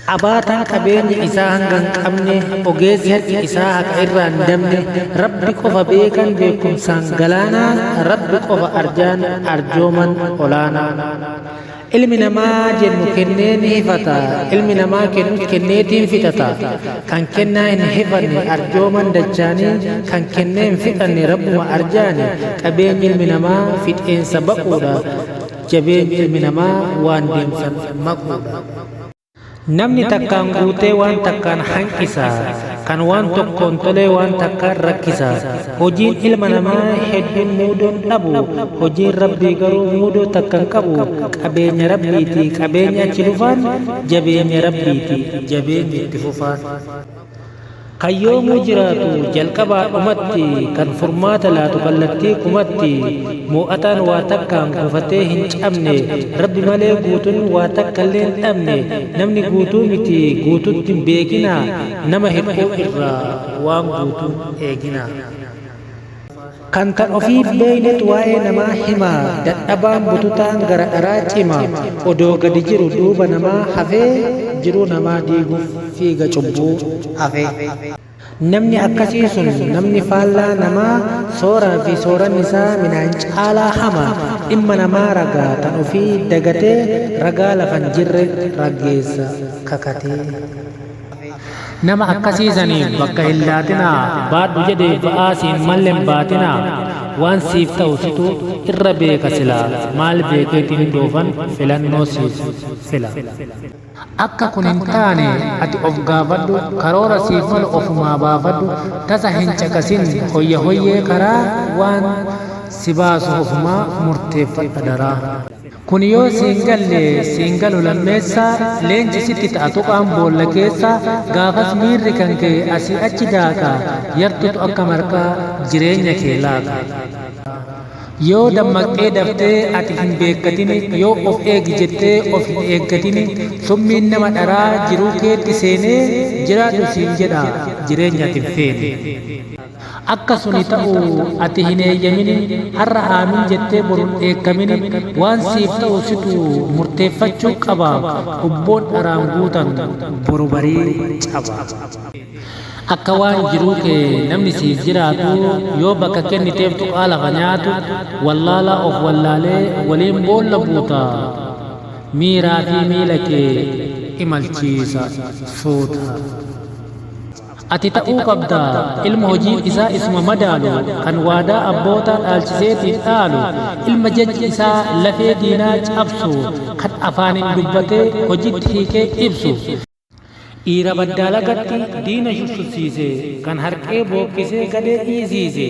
Abaataan qabeenya isaa hanga hin qabne, ogeessi harki isaa haqa irraa hin dabne, Rabbi qofa beekan beekumsaan galaanaa, Rabbi qofa arjaan arjooman olaanaa. Ilmi namaa jennu kennee ni hifata, ilmi namaa kennus kenneetiin fixata. Kan kennaa hin hifanne arjooman dachaanii, kan kennee hin fixanne Rabbuma arjaani. Qabeenyi ilmi namaa fixeensa baquudha, jabeenyi ilmi namaa waan deemsan maquudha. Namni takkaan guutee waan takkaan hanqisa, kan waan tokkoon tolee waan takkaan rakkisa. Hojiin ilma namaa hedduun muudoon dhabu, hojiin Rabbii garuu muudoo takka hin qabu. Qabeenya Rabbiiti qabeenyi achi lufaan, jabeenya Rabbiiti jabeenyi itti fufaan. Kan yoomuu jiraatu jalqabaa dhumatti, kan furmaata laatu kallattii kumatti, moo'ataan waa takkaan gufatee hin cabne, Rabbi malee guutun waa takkallee hin dhabne, namni guutuu miti guututti hin beekinaa, nama hir'uu irraa waan guutuun eeginaa. Kan tan ofii hin beeynetu waa'ee namaa hima, dadhabaan bututaan gara dharaa cima, odoo gadi jiru duuba namaa hafee, jiruu namaa diiguuf fiiga cubbuu afee. Namni akkasii sun namni faallaa namaa, sooraa fi sooranni isaa minaan caalaa hama, dhimma namaa ragaa tan ofii dagatee, ragaa lafa hin jirre raggeessa kakatee. Nama akkasii saniif bakka hin laatinaa, baadhu jedheef ba'aa siin malle hin baatinaa, waan siif ta'u situ irra beeka silaa, maal beekeetiin doofan filannoo siif fila. Akka kun hin taane ati of gaafadhu, karoora siif malu ofumaa baafadhu, tasa hin caqasin hoyya hoyyee karaa, waan si baasu ofumaa murteeffadhu adaraa. Kun yoo siin galle siin galu lammeessaa, leenci sitti ta'a tuqaan boolla keessaa, gaafas miirri kan kee asii achi daaka, yartutu akka marqaa jireenya kee laaka. Yoo dammaqxee daftee ati hin beekkatini, yoo of eegi jettee of hin eeggatini, summiin nama dharaa jiruu keetti seenee, jiraadhu siin jedha jireenya ati hin feene. Akka suni ta'u ati hin eeyyamini, har'a aamin jettee boru hin dheekkamini, waan siif ta'u situ murteeffachuu qaba, hubboon dharaan guutan boru barii caba. Akka waan jiruu kee namni siif jiraatu, yoo bakka kenniteef tuqaa lafa nyaatu, wallaalaa of wallaalee waliin boolla buuta, miiraa fi miila kee imalchiisa suuta. Ati ta'uu qabda ilma hojiin isaa isuma madaalu, kan waadaa abbootaa dhaalchiseetiin dhaalu, ilma jechi isaa lafee diinaa cabsu, kan afaaniin dubbatee hojitti hiikee ibsu. Dhiira baddaa lagatti diina shushursiise, kan harqee bookkisee gadhee dhiisiise,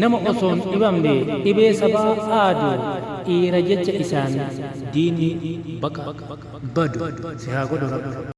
nama osoo hin dhibamne dhibee sabaa aadu, dhiira jecha isaan diinni baqa badu si haa godhu Rabbi.